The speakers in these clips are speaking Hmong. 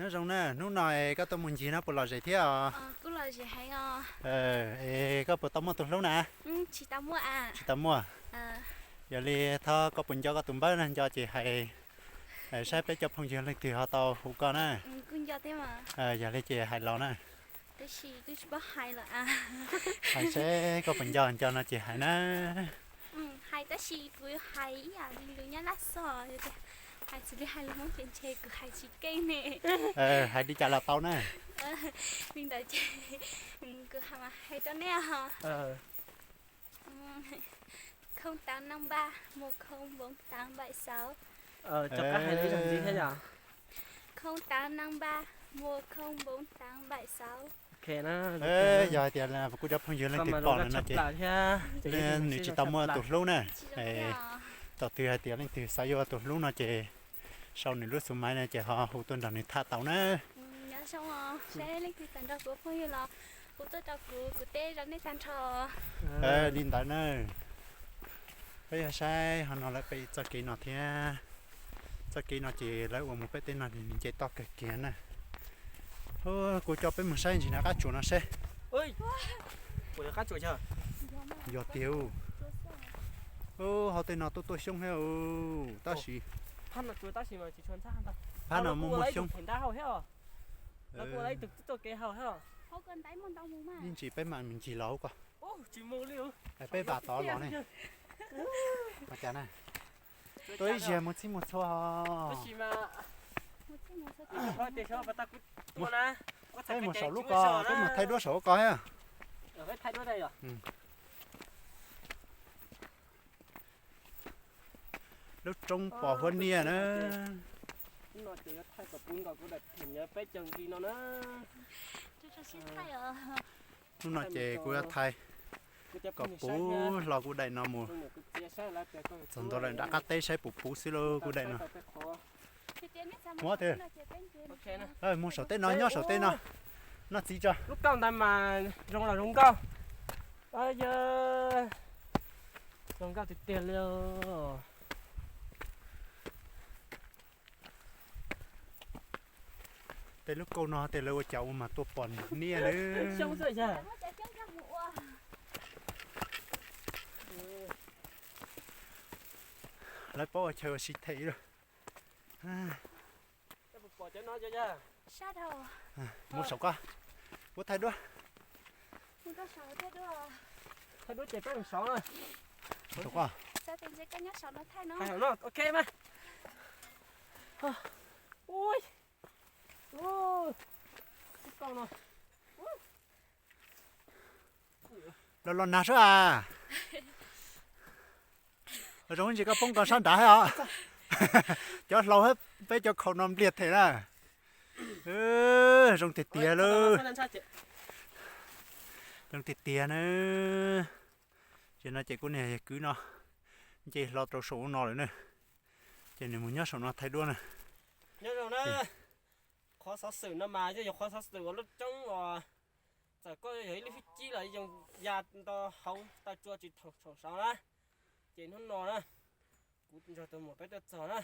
Nyob zoo na, hnub no es koj tuaj mus ncig no puas lom zem thiab os? Es koj puas tau muaj tus hlub na? Tsis tau muaj. Yog li thov koj puas nco koj tus npawb no, nco ces hais saib peb cov phooj ywg leej twg ho tau hu koj na. Yog li ces hais los na. Hais seb koj puas nco, nco no ces hais na. Hais tab sis kuv hais ib yam li lus Nyab Laj xwb, hais xws li hais lus Hmoob ces ntshe kuv hais tsis keej ne. Hais li cas los tau na. Li ntawd ces kuv hais mas hais rau nej os. Không tám năm ba một không bốn tám bảy sáu. Không tám năm ba một không bốn tám bảy sáu. Yog hais tias kuv cov phooj ywg leej twg pom no ces nws tsis tau muaj tus hlub na. Thaum twg hais tias leej twg xav yuav tus hlub no ces sau nws lub xu maiv no ces ho hu tuaj nrog nws tham tau na. Nyob zoo, saib leej twg xav nrog kuv phooj ywg los hu tuaj rau kuv, kuv teb rau nej tag nrho. Li ntawd na. Peb yog saib ho no lawv pem txoj kev no thiab. Txoj kev no ces lawv ua mus peb tej no nws nce toj kawg kiag na. Kuv coj peb mus saib ntsis na qab tsuas no seb. Yog tiag. Hauv tej no tuaj tuaj xyoob thiab tab sis phab no muaj muaj xyoob. Ib ntsis peb mam mus ncig los ko. Peb vam tod los ne. Ua cas na? Tuaj ib zaug mus txhij mus txhua. Peb mus saum lub ko, peb mus thaij duab saum ko thiab. Lub roob Pos Huab Niaj na. Hnub no ces kuv yuav thaij kom puv hlo kuv daim no mus txog ntua lawm nram qab teb saib puas puv xwb lauj kuv daim no. Muab, mus saum tej no, nyob saum tej no, noj txiv tso. Lub kauj ntawd mas zoo los zoo nkauj. Yog zoo nkauj tiag tiag li. Tej lub kauj no tej lawv ua cas ua mas tuaj pos niaj lawm. Lawv paub ua chaw ua si them lawm. Mus saum ko, kuv thaij duab. Thaij duab ces peb mus saum na. Saum ko. Ok mas. Los los nag sub as. Zoo ntsis koj poob ko sab nrad thiab os. Cov hlau thiab peb cov khaum no npliag them na. Zoo tiag tiag lauj. Zoo tiag tiag na. Ces no ces kuv niag yawg kwv no nce hlo rau saum no lawm na. Ces nws mus nyob saum no thaij duab na. Nyob zoo na. Qhov xov xwm no mas yog qhov xov xwm uas lub roob uas txawm koj yog ib lub fib cib los yeej ya nto hauv taw tsua tsis thaum saud na. Ces hnub no na, kuv nrog tus muam peb tuaj txog na,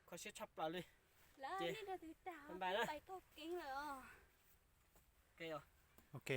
kho siab tshaj plaws li. Ces, ok,